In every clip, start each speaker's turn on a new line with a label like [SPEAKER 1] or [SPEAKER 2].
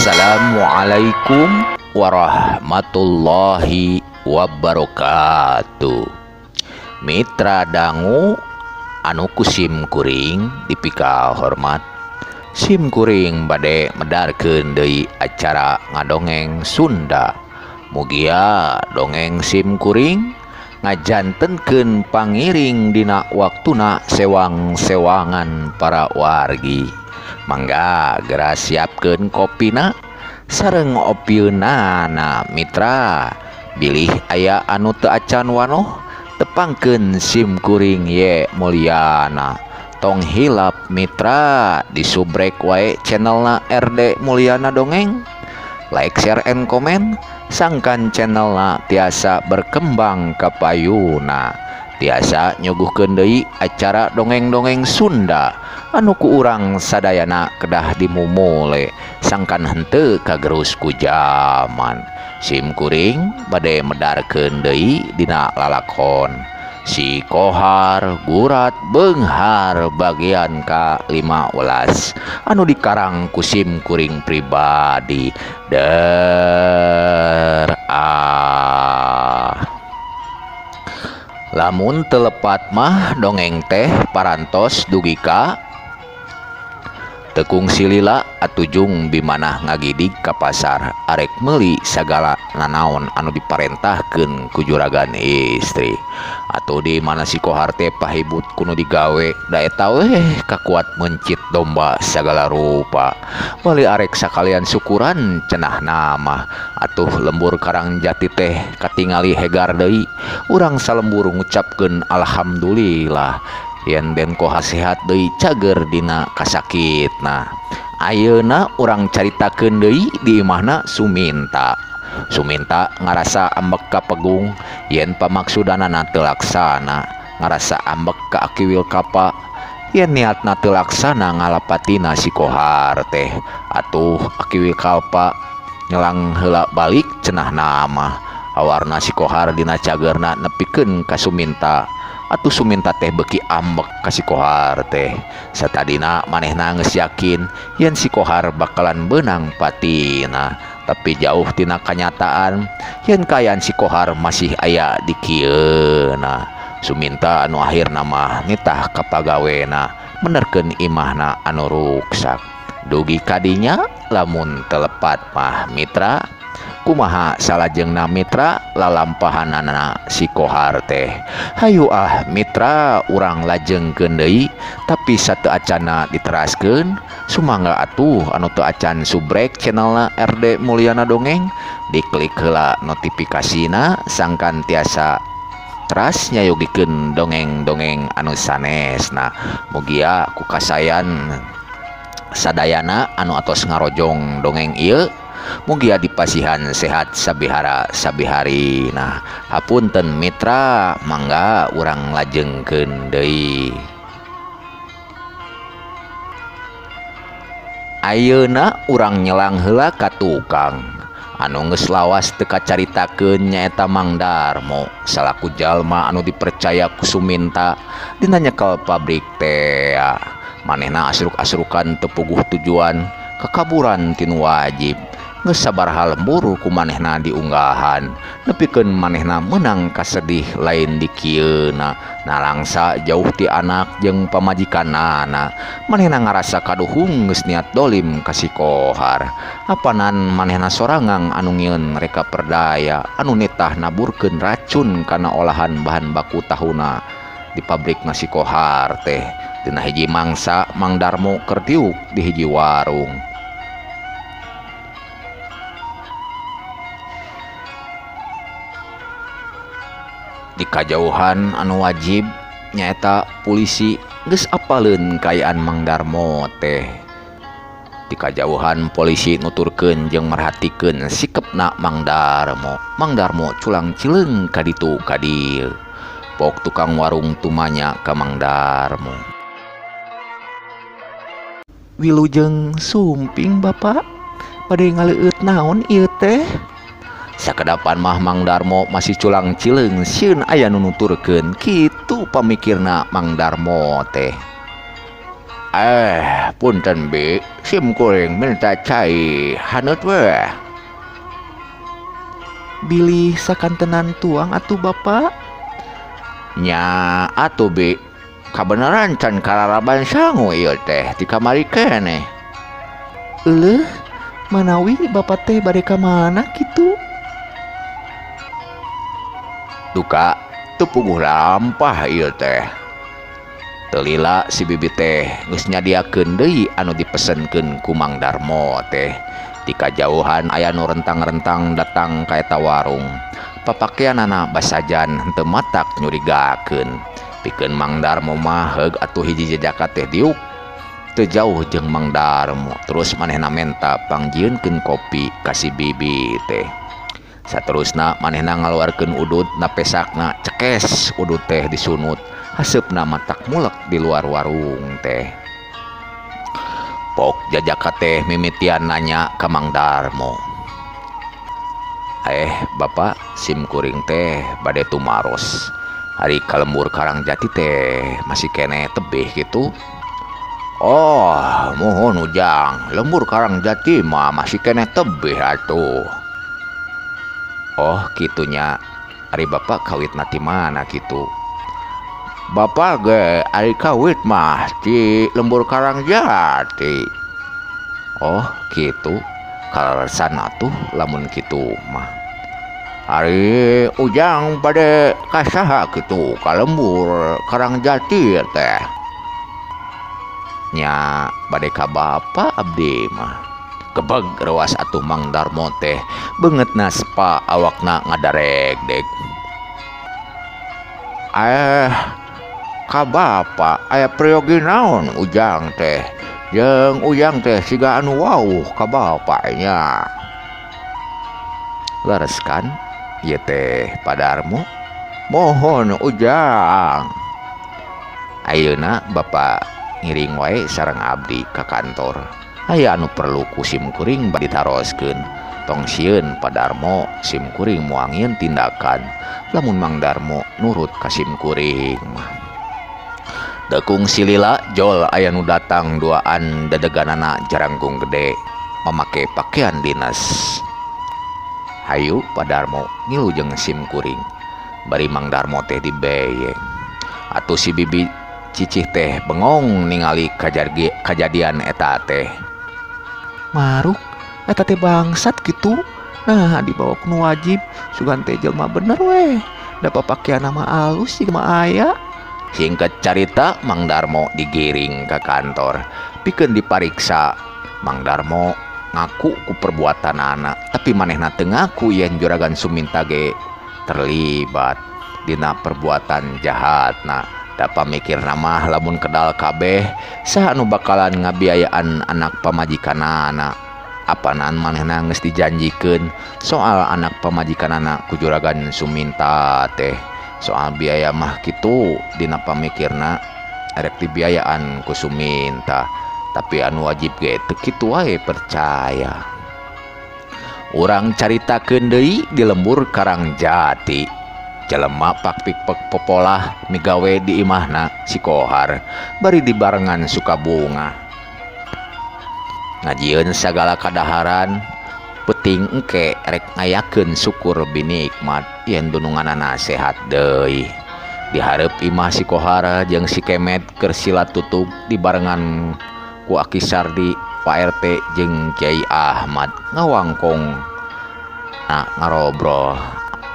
[SPEAKER 1] Assalamualaikum warahmatullahi wabarakatuh. Mitra dangu anu ku sim kuring dipika hormat. Sim kuring bade medarkeun deui acara ngadongeng Sunda. Mugia dongeng sim kuring ngajantenkeun pangiring dina waktuna sewang-sewangan para wargi. Mangga geura siapkeun kopina sareng opieunana mitra. Bilih aya anu teu acan wanoh tepangkeun sim kuring Ye Mulyana. Tong hilap mitra disubrek wae channelna RD Mulyana Dongeng. Like, share, and comment sangkan channelna tiasa berkembang kapayuna. Tiasa nyuguhkeun deui acara dongeng-dongeng Sunda anu ku urang sadayana kedah dimumule sangkan henteu kagerus ku jaman. Sim kuring bade medarkeun deui dina lalakon Si Kohar Gurat Beunghar bagian ka-15 anu dikarang ku sim kuring pribadi. Der ah. Lamun teu lepat mah dongeng teh parantos dugi ka tekung silila atujung bimanah ngagidig ka pasar arek meuli sagala nanaon anu diparentahkeun ku juragan istri. Atuh di mana si Kohar teh pahibut kuno digawe da eta weh kakuat mencit domba sagala rupa. Bali arek sakalian syukuran cenah nama. Atuh lembur Karang Jati teh katingali hegar deui. Urang salembur ngucapkeun alhamdulillah. Yen Den Kohar sehat deui cager dina kasakitna. Ayeuna urang caritakeun deui di imahna Suminta. Suminta ngarasa ambek ka pegung yen pamaksudanana teu laksana, ngarasa ambek ka Aki Wilkapa yen niatna teu laksana ngalapatina si Kohar teh. Atuh Aki Wilkapa nyelang heula balik cenah nama. Awarna si Kohar dina cagerna nepikeun ka Suminta. Atuh Suminta teh beuki ambek ka si Kohar teh. Satadina manehna geus yakin yen si Kohar bakalan beunang patina. Tapi jauh tina kanyataan yen kaayaan si Kohar masih aya di kieuna. Suminta anu akhirna mah nitah ka pagawena menerkeun imahna anu ruksak. Dugi kadinya lamun teu lepat mah mitra. Kumaha salajengna mitra lalampahanana si Kohar teh. Hayu ah mitra urang lajengkeun deui tapi sateu acana diteraskeun. Sumangga atuh anu teu acan subrek channelna RD Mulyana Dongeng diklik heula notifikasina sangkan tiasa teras nyayogikeun dongeng-dongeng anu sanesna. Mugia ku kasayan sadayana anu atos ngarojong dongeng ieu. Mugia dipasihan sehat sabihara sabihari. Nah, hapunten mitra mangga urang lajengkeun deui. Ayeuna urang nyelang heula ka tukang anu geus lawas teu kacaritakeun nyaeta Mang Darmo salaku jalma anu dipercaya ku Suminta dina nyekel pabrik teh. Manehna asruk-asrukan teu puguh tujuan kakaburan tinu wajib. Geus sabaraha lembur ku manehna diunggahan nepikeun manehna meunang kasedih lain di kieuna. Nalangsa jauh ti anak jeung pamajikanana. Manehna ngarasa kaduhung geus niat dolim ka si Kohar. Apanan manehna sorangan anu ngieun reka perdaya anu nitah naburkeun racun kana olahan bahan baku tahuna di pabrik nasi Kohar teh. Dina hiji mangsa Mang Darmo keur diuk di hiji warung. Di kajauhan anu wajib nyaeta polisi geus apaleun kaayaan Mang Darmo teh. Di kajauhan polisi nuturkeun jeung merhatikeun sikepna Mang Darmo. Mang Darmo culang cileung ka ditu ka dieu. Pok tukang warung tumanya ka Mang Darmo. Wilujeng sumping Bapak, bade ngaleueut naon ieu teh? Sakedapan mah Mang Darmo masih culang cileung sieun aya nu nuturkeun kitu pamikirna Mang Darmo teh. Punten bi, sim kuring minta cai haneut we.
[SPEAKER 2] Bilih sakantenan tuang atuh Bapak.
[SPEAKER 1] Nya atuh bi, kabeneran can kararaban sangu ieu teh di kamari keneh.
[SPEAKER 2] Euleuh, manawi Bapak teh bade ka mana kitu?
[SPEAKER 1] Duka teu puguh lampah ieu teh. Teu lila si bibi teh geus nyadiakeun deui anu dipesenkeun ku Mang Darmo teh. Ti kajauhan aya nu rentang-rentang datang ka eta warung. Papakeanana basajan henteu matak nyurigakeun. Pikeun Mang Darmo mah heug atuh hiji jejaka teh diuk teu jauh jeung Mang Darmo. Terus manehna menta pangjieunkeun kopi ka si bibi teh. Saterusna manehna ngaluarkeun udut na pesakna cekes udut teh disunut. Haseupna matak mulek di luar warung teh. Pok jajaka teh mimitian nanya ka Mang Darmo. Bapak, sim kuring teh bade tumaros. Ari ka lembur Karangjati teh masih keneh tebih gitu. Oh, muhun ujang, lembur Karangjati mah masih keneh tebih atuh. Oh, kitunya. Ari bapak kawitna ti mana kitu? Bapak ge ari kawit mah di lembur Karangjati. Oh, kitu. Kaleresan atuh lamun kitu mah. Ari ujang bade kasaha kitu ka lembur Karangjati teh? Nya bade ka bapa abdi mah. Kebeg reuas atuh Mang Darmo teh, beungeutna sepa awakna ngadaregdeg. Ka bapa aya priyogi naon ujang teh? Jeung ujang teh siga anu wauh ka bapa nya. Leres kan ieu teh Pak Darmo? Mohon ujang. Ayeuna bapa ngiring wae sareng abdi ka kantor. Aya anu perlu ku sim kuring bade ditaroskeun. Tong sieun Pak Darmo, sim kuring moal ngieun tindakan lamun Mang Darmo nurut ka sim kuring mah. Dekung silila jol aya nu datang duaan dadeganana jarangkung gede mamake pakaian dinas. Hayu Pak Darmo ngilu jeung sim kuring. Bari Mang Darmo teh dibeyeng. Atuh si bibi cicih teh bengong ningali kajadian eta teh.
[SPEAKER 2] Maruk eta teh bangsat kitu. Nah dibawa ku nu wajib sugan teh jelema bener weh. Da papakeanna mah alus jeung mah aya.
[SPEAKER 1] Singkat carita Mang Darmo digiring ke kantor pikeun dipariksa. Mang Darmo ngaku ku perbuatanana, tapi manehna teu ngaku yen Juragan Suminta ge terlibat dina perbuatan jahatna. Da pamikirna mah lamun kedal kabeh saha nu bakalan ngabiayaan anak pamajikanana. Apanan manehna geus dijanjikeun soal anak pamajikanana ku Juragan Suminta teh. Soal biaya mah kitu dina pamikirna erek dibiayaan ku Suminta, tapi anu wajib ge teu kitu wae percaya. Urang caritakeun deui di lembur Karangjati. Jelema pakpikpek popolah migawe di imahna si Kohar bari dibarengan sukabunga. Ngajieun sagala kadaharan peuting engke rek ngayakeun syukur binikmat yen dununganana sehat deui. Dihareup imah si Kohar jeung si Kemet keur sila tutup dibarengan ku Aki Sardi, Pak RT jeung Kiai Ahmad ngawangkong. Nah, ngarobrol.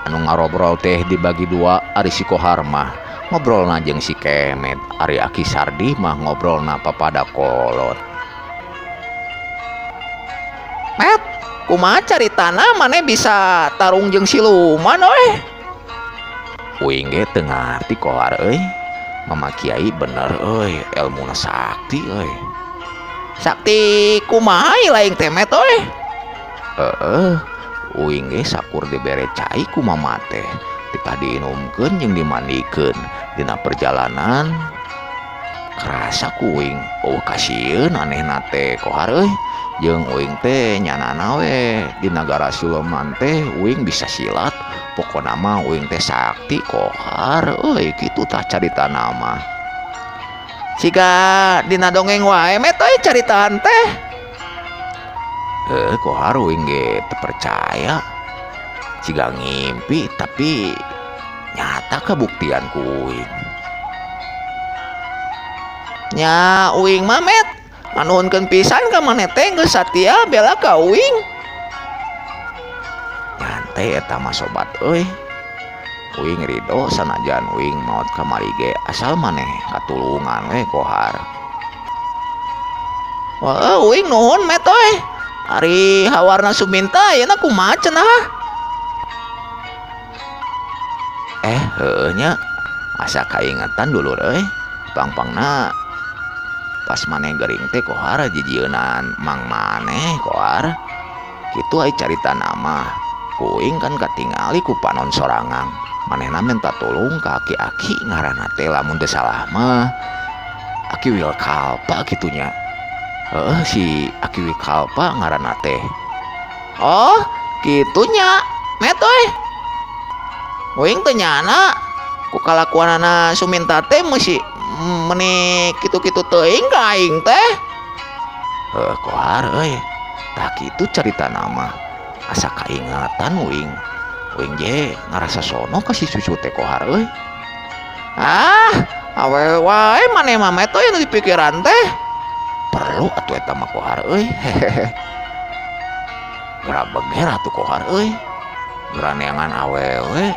[SPEAKER 1] Anu ngarobrol teh dibagi dua, ari si Kohar mah ngobrolna jeung si Kemet, ari Aki Sardi mah ngobrolna papada kolot. Met, kumaha caritana maneh bisa tarung jeung siluman euy? Uing ge teu ngarti Kohar euy. Mama Kiai bener euy, elmuna sakti euy. Sakti kumaha lain teh Met euy? Heeh, uing ge sakur dibere cai ku mama teh. Titah diinumkeun jeung dimandikeun. Dina perjalanan kerasa ku uing, oh kasieun anehna teh Kohar euy. Jeung uing teh nyanana we di nagara siluman teh uing bisa silat. Pokona mah uing teh sakti Kohar euy, kitu tah caritana mah.
[SPEAKER 2] Siga dina dongeng wae met euy caritaan teh.
[SPEAKER 1] Heuh Kohar uing ge teu percaya. Siga ngimpi tapi nyata kabuktian ku uing.
[SPEAKER 2] Nya uing mah met nganuhunkeun pisan ka maneh teh geus satia bela ka uing.
[SPEAKER 1] Nyantai eta mah sobat euy. Uing ridho sanajan uing maot kamari ge asal maneh katulungan we Kohar.
[SPEAKER 2] Wah, uing nuhun met euy. Ari hawarna Suminta ayeuna kumaha cenah?
[SPEAKER 1] Heueuh nya asa kaingetan dulur euy. Pangpangna pas maneh gering teh Kohar jijieunan mang maneh Kohar. Kitu ai carita nama. Kuing kan katingali ku panon sorangan. Manehna minta tulung ka aki-aki ngaranna teh lamun teu salah mah Aki Wilkalpa kitunya. Heeh si Aki Wilkalpa ngaranna teh.
[SPEAKER 2] Oh, kitunya met euy. Uing teu nyana ku kalakuanana Suminta teh meusi meni kitu-kitu teuing ka aing teh.
[SPEAKER 1] Heuh Kohar euy. Tah kitu carita nama. Asa kaingatan uing. Uing ge ngarasa sono ka si cucu teh Kohar euy.
[SPEAKER 2] Ah, awewe wae maneh mah met euy nu dipikiran teh.
[SPEAKER 1] Perlu atuh eta mah Kohar euy. Hehehe. Geura beger atuh Kohar euy. Geura neangan awewe.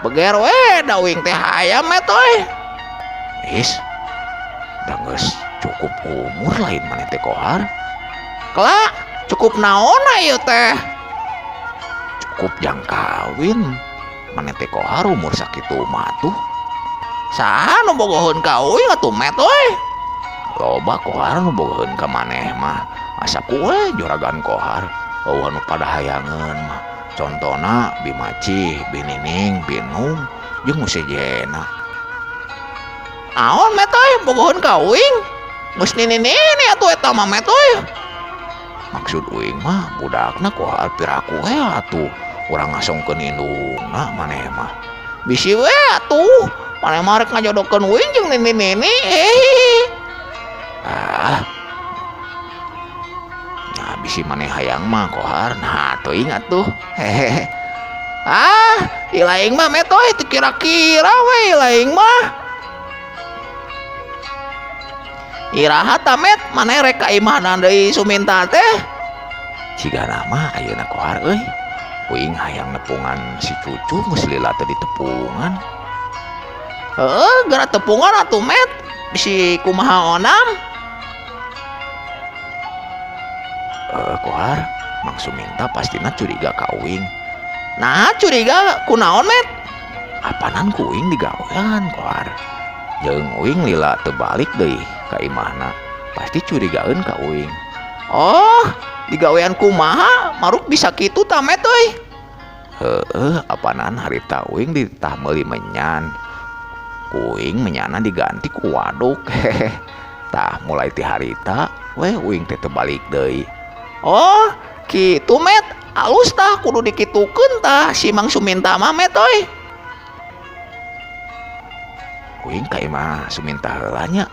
[SPEAKER 2] Beger we da uing teh hayam met euy.
[SPEAKER 1] Is, da geus cukup umur lain maneh teh Kohar.
[SPEAKER 2] Kela, cukup naon ieu teh?
[SPEAKER 1] Cukup jang kawin. Maneh teh Kohar umur sakitu mah tuh.
[SPEAKER 2] Saha nu bogoheun ka uing atuh met euy?
[SPEAKER 1] Loba Kohar nu bogoheun ka maneh mah. Asa kue juragan Kohar. Eueuh nu pada hayangeun mah. Contona Bimaci, Binining, Binung jeung nu sejena.
[SPEAKER 2] Naon met euy bogoheun ka uing? Geus nini-nini atuh eta mah met euy.
[SPEAKER 1] Maksud uing mah budakna Kohar piraku we atuh. Urang ngasongkeun indungna maneh mah.
[SPEAKER 2] Bisi we atuh. Maneh mah rek ngajodohkeun uing jeung nini-nini.
[SPEAKER 1] Ah. Nah, bisi maneh hayang mah Kohar. Nah, teuing atuh. Hehehe.
[SPEAKER 2] Ah, ilaing mah met euy teu kira-kira we ilaing mah. Iraha ta met maneh rek ka imahna deui Suminta teh?
[SPEAKER 1] Cigana mah ayeuna Kohar euy. Uing hayang nepungan si cucu geus lila teh ditepungan.
[SPEAKER 2] Heueuh, geura tepungan atuh met. Bisi kumaha onam?
[SPEAKER 1] Kohar, Mang Suminta pastina curiga ka uing.
[SPEAKER 2] Nah, curiga kunaon met?
[SPEAKER 1] Apanan ku uing digawean Kohar. Jeung uing lila teu balik deui ka imahna. Pasti curigaeun ka uing.
[SPEAKER 2] Oh, digawean kumaha? Maruk bisa kitu ta met euy?
[SPEAKER 1] Heueuh, apanan harita uing ditah meuli menyan. Ku uing menyana diganti ku waduk. Hehehe. Tah mulai ti harita we uing teh teu balik deui.
[SPEAKER 2] Oh, kitu met. Alus tah kudu dikitukeun tah si Mang Suminta mah met euy.
[SPEAKER 1] Uing ka imah Suminta heula nya.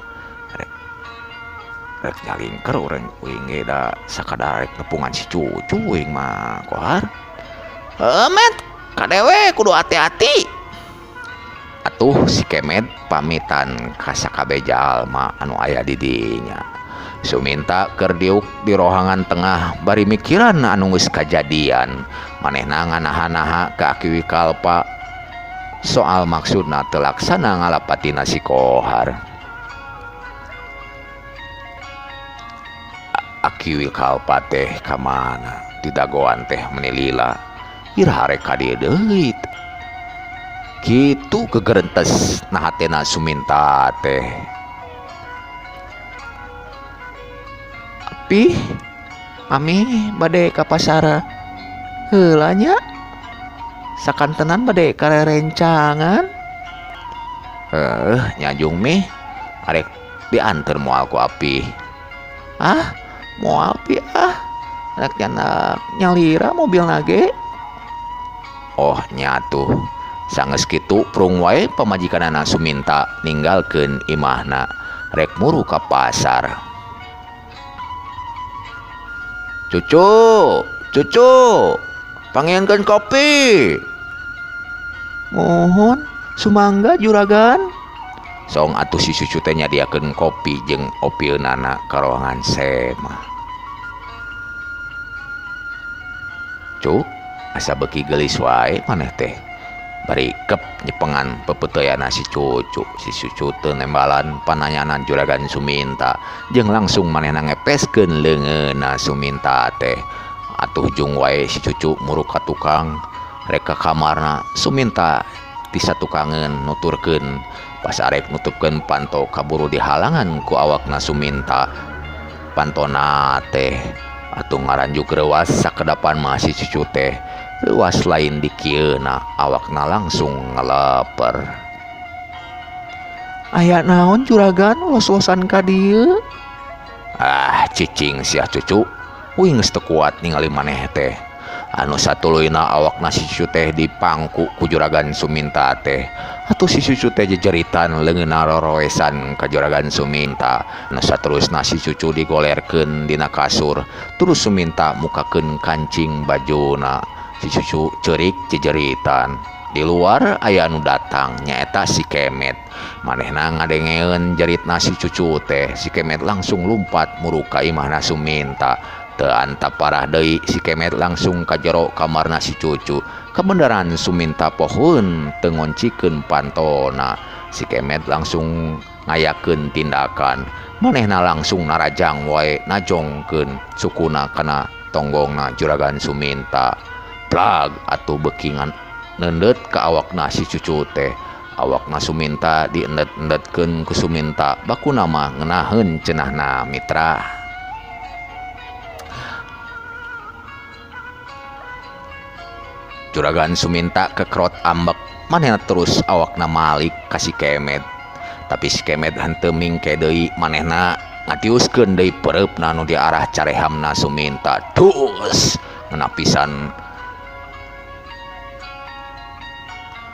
[SPEAKER 1] Rek nyalingker urang uing ge da sakadar rek nepungan si cucu uing mah Kohar.
[SPEAKER 2] Heueuh met, kadewe kudu hati-hati.
[SPEAKER 1] Atuh si Kemed pamitan ka sakabeh jalma anu aya di dinya. Suminta keur diuk di rohangan tengah bari mikiran anu geus kajadian. Manehna nganaha-naha ka Aki Wikalpa soal maksudna teu laksana ngalapatina si Kohar. Aki Wikalpa teh ka mana? Didagoan teh meni lila. Iraha rek ka dieu deui. Kitu gegerentes na hatena Suminta teh.
[SPEAKER 2] Pi, mami bade ka pasar heula nya. Sakantenan bade karerencangan.
[SPEAKER 1] Heuh, nyajung mih. Arek dianter moal ku api.
[SPEAKER 2] Ah, moal pi ah. Rek nyanak nyalira mobil nage.
[SPEAKER 1] Oh, nya tuh. Sanggeus kitu prung wae pamajikanana Suminta ninggalkeun imahna rek muru ka pasar. Cucu, cucu, pangiankeun kopi. Mohon sumangga juragan. Song atuh si cucu teh nyadiakeun kopi jeung opieunana ka ruangan semah. Cuk, asa beuki geulis wae maneh teh. Bari kep nyepengan pepeuteuyana si cucu. Si cucu teu nembalan pananyanan juragan Suminta jeung langsung manehna ngepeskeun leungeunna Suminta teh. Atuh jung wae si cucu muruk ka tukang rek ka kamarna. Suminta ti satukangeun nuturkeun pas arek nutupkeun panto kaburu dihalangan ku awakna Suminta. Pantona teh atuh ngaranjuk reuas sakedapan mah si cucu teh. Reuas lain dikieuna awakna langsung ngeleper. Aya naon juragan los-losan ka dieu? Ah, cicing sia cucu. Uing geus teu kuat ningali maneh teh. Anu satuluyna awakna si cucu teh dipangku ku juragan Suminta teh. Atuh si cucu teh jejeritan leungeunna roroesan ka juragan Suminta. Anu saterusna si cucu digolerkeun dina kasur. Terus Suminta mukakeun kancing bajuna. Si cucu ceurik jejeritan. Di luar aya anu datang nyaeta si Kemet. Manehna ngadengeun jeritna si cucu teh. Si Kemet langsung lumpat muruk ka imahna Suminta. Teu antap parah deui si Kemet langsung ka jero kamarna si cucu. Kabeneran Suminta pohoeun teu ngoncikeun pantona. Si Kemet langsung ngayakeun tindakan. Manehna langsung narajang wae najongkeun sukuna kana tonggongna juragan Suminta. Plag atuh beuki neundeut ka awakna si cucu teh. Awakna Suminta diendet-endetkeun ku Suminta bakuna mah ngeunaheun cenahna mitra. Juragan Suminta kekrot ambek manehna terus awakna malik ka si Kemet. Tapi si Kemet henteu mingke deui manehna ngatiuskeun deui peureupna nu diarah carehamna Suminta. Dus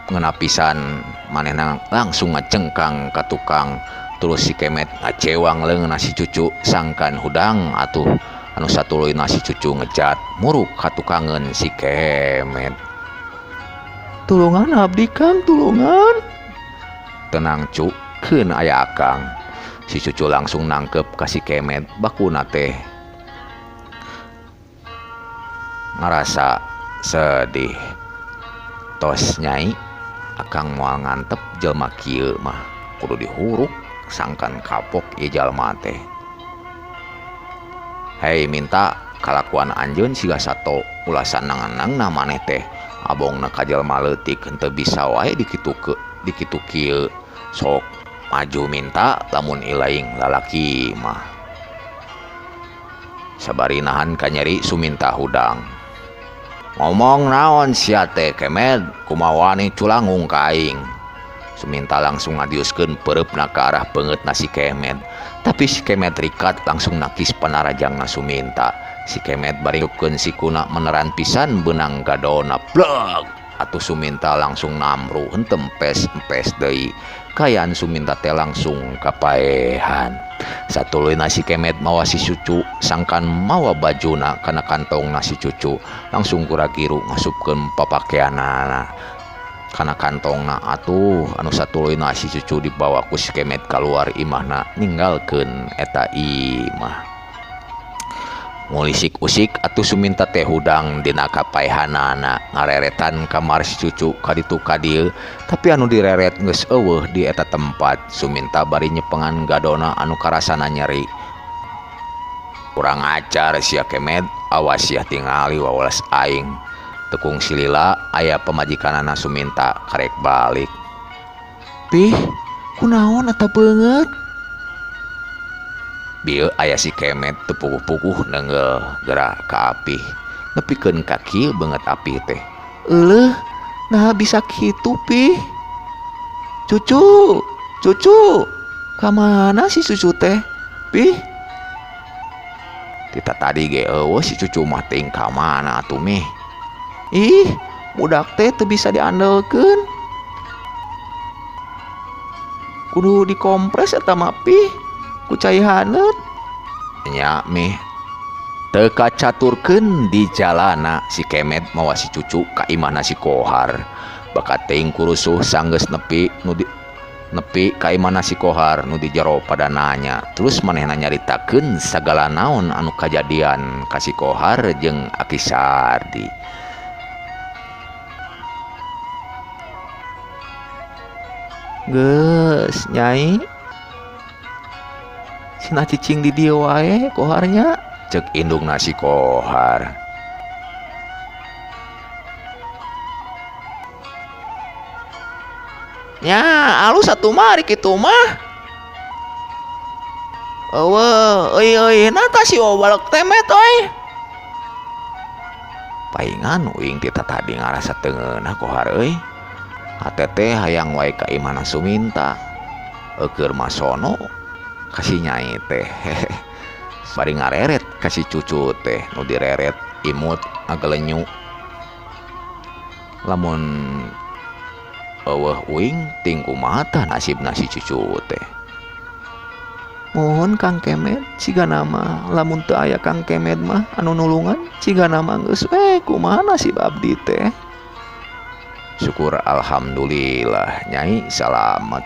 [SPEAKER 1] ngenapisan manehna langsung ngacengkang ka tukang. Terus si Kemet ngacewang leungeunna si cucu sangkan hudang atuh anu satuluyna si cucu ngejat muruk ka tukangeun si Kemet. Tulungan abdi Kang, tulungan. Tenang cu, keun aya akang. Si cucu langsung nangkep ka si Kemet bakuna teh ngarasa sedih. Tos nyai, akang moal ngantep jelma kieu mah kudu dihuruk sangkan kapok ieu jalma teh. Hei minta kalakuan anjeun siga sato ulah sanang-anangna maneh teh. Abongna ka jalma leutik henteu bisa wae dikitu kieu. Sok maju minta lamun ilaing lalaki mah. Sabari nahan kanyeri Suminta hudang. Ngomong naon sia teh Kemet, kumaha wani culangung ka aing. Suminta langsung ngadiuskeun peureupna ka arah beungeutna si Kemet. Tapi si Kemet rikat langsung nakis panarajangna Suminta. Si Kemet bari ngupkeun sikuna meneran pisan beunang gadona. Bleg! Atuh Suminta langsung namru henteu empes-empes deui. Kaayaan Suminta teh langsung kapaehan. Satuluyna si Kemet mawa si cucu sangkan mawa bajuna kana kantongna si cucu. Langsung kuragiru ngasupkeun papakeanana kana kantongna. Atuh anu satuluyna si cucu dibawa ku si Kemet kaluar imahna ninggalkeun eta imah. Ngulisik-usik atuh Suminta teh hudang dina kapaehanana ngareretan kamar si cucu kaditu ka dieu, tapi anu direret geus eueuh di eta tempat. Suminta bari nyepengan gadona anu karasana nyeri. Kurang ajar sia Kemet, awas sia tingali wawalas aing. Tekung silila aya pamajikanana Suminta karek balik. Pih, kunaon eta beungeut? Bieu aya si Kemet teu puguh-puguh neunggeul geura ka apih. Nepikeun ka kieu beungeut apih teh. Euleuh, naha bisa kitu pih? Cucu, cucu, ka mana si cucu teh? Pih? Tita tadi ge eueuh si cucu mah teuing ka mana atuh mih. Ih, budak teh teu bisa diandelkeun.
[SPEAKER 2] Kudu dikompres eta mah pih ku cai haneut.
[SPEAKER 1] Nya mih teu kacaturkeun di jalana si Kemet mawa si cucu ka imahna si Kohar. Bakat teuing kurusuh sanggeus nepi nu di nepi ka imahna si Kohar nu di jero pada nanya. Terus manehna nyaritakeun sagala naon anu kajadian ka si Kohar jeung Aki Sardi.
[SPEAKER 2] Geus Nyai, sina cicing di dieu wae Koharnya,
[SPEAKER 1] cek indungna si Kohar.
[SPEAKER 2] Nya alus atuh mah ari kitu mah. Eueuh, euy-euyna tah si Obalek teh met euy.
[SPEAKER 1] Paingan uing ti tadi ngarasa teu ngeunah Kohar euy. Hate teh hayang wae ka imahna Suminta. Eukeun mah sono ka si Nyai teh. Bari ngareret ka si cucu teh nu direret imut ngagelenyu. Lamun eueuh uing ting kumaha tah nasibna si cucu teh.
[SPEAKER 2] Mohon Kang Kemet cigana mah lamun teu aya Kang Kemet mah anu nulungan cigana mah geus we kumaha nasib abdi teh.
[SPEAKER 1] Syukur alhamdulillah Nyai salamet.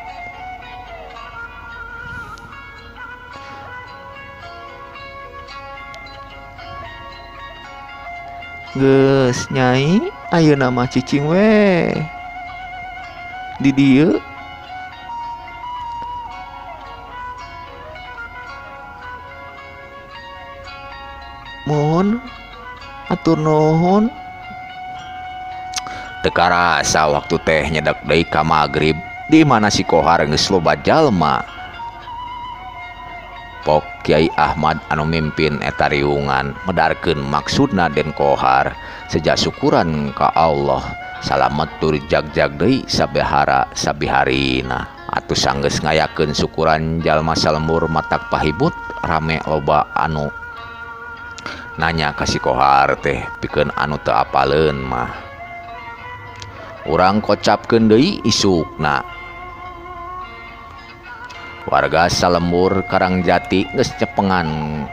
[SPEAKER 2] Geus Nyai ayeuna mah cicing we di dieu. Mohon atur nuhun.
[SPEAKER 1] Teu karasa waktu teh nyedek deui ka magrib di mana si Kohar geus loba jalma. Pok Kiai Ahmad anu mimpin eta riungan medarkeun maksudna Den Kohar sejak syukuran ka Allah salamet tur jag-jag deui sabehara sabiharina. Atuh sanggeus ngayakeun syukuran jalma salembur matak pahibut rame loba anu nanya ka si Kohar teh pikeun anu teu apaleun mah. Urang kocapkeun deui isukna. Warga salembur Karangjati geus cepengan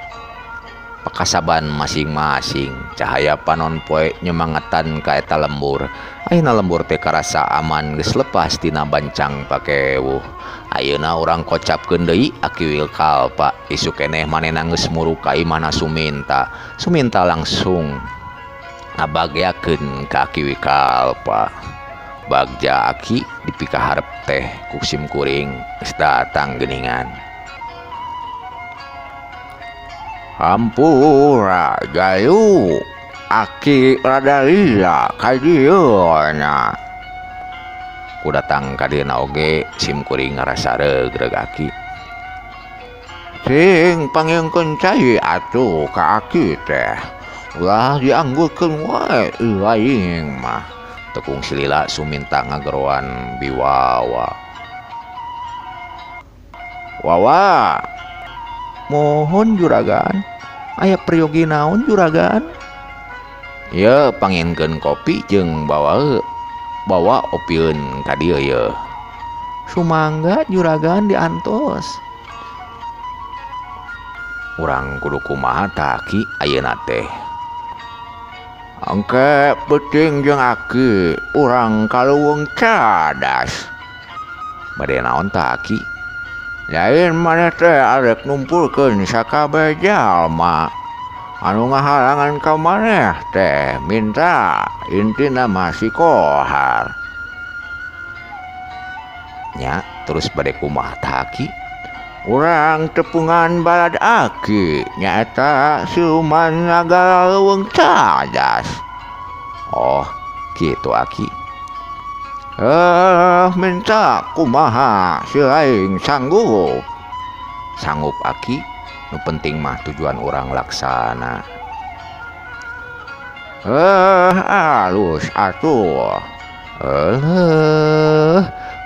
[SPEAKER 1] pakasaban masing-masing. Cahaya panon poe nyemangetan ka eta lembur. Ayeuna lembur teh karasa aman geus lepas tina bancang pakewuh. Ayeuna urang kocapkeun deui Aki Wilkalpa. Isuk keneh manehna geus muruk ka imahna Suminta. Suminta langsung ngabagyakeun ka Aki Wikalpa. Bagja Aki dipikaharep teh ku sim kuring geus datang geuningan. Hampura gayu Aki rada lila ka dieu nya. Ku datang ka dieuna oge sim kuring ngarasa regreg Aki. Sing panggengkeun cai atuh ka Aki teh. Ulah dianggurkeun wae lain mah. Tekung silila Suminta ngageroan biwawa. Wawa,
[SPEAKER 2] mohon juragan, aya priyogi naon juragan?
[SPEAKER 1] Ye panginkeun kopi jeung bawa bawa opieun ka dieu ye.
[SPEAKER 2] Sumangga juragan diantos.
[SPEAKER 1] Urang kudu kumaha tah Ki ayeuna teh? Engke peuting jeung Aki urang ka leuweung cadas. Bade naon tah Aki? Lain maneh teh arek numpulkeun sakabeh jalma anu ngahalangan ka maneh teh minta intina mah si Kohar. Nya terus bade kumaha tah Aki? Urang tepungan balad Aki nyaeta siluman naga leuweung cadas. Oh, kitu Aki. Minta kumaha si lain sanggup. Sanggup Aki, nu penting mah tujuan urang laksana. Alus atuh.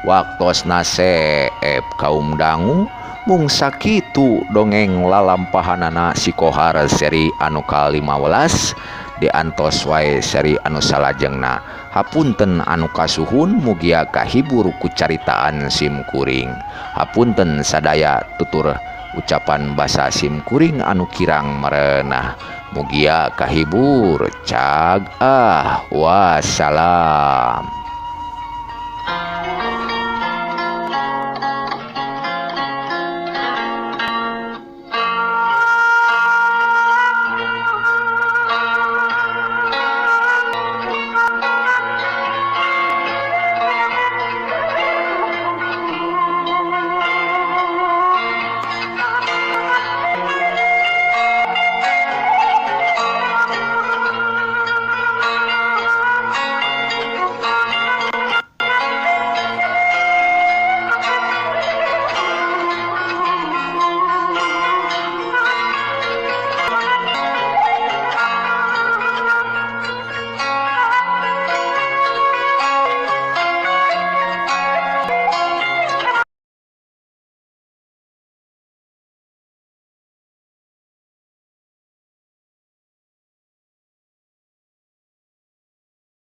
[SPEAKER 1] Waktos naseep kaum dangu Mung sakitu dongeng lalampahanana si Kohar seri anu ka-15 diantos wae seri anu salajengna. Hapunten anu kasuhun, mugia kahibur ku caritaan sim kuring. Hapunten sadaya tutur ucapan basa sim kuring anu kirang merenah. Mugia kahibur. Cag ah, wassalam.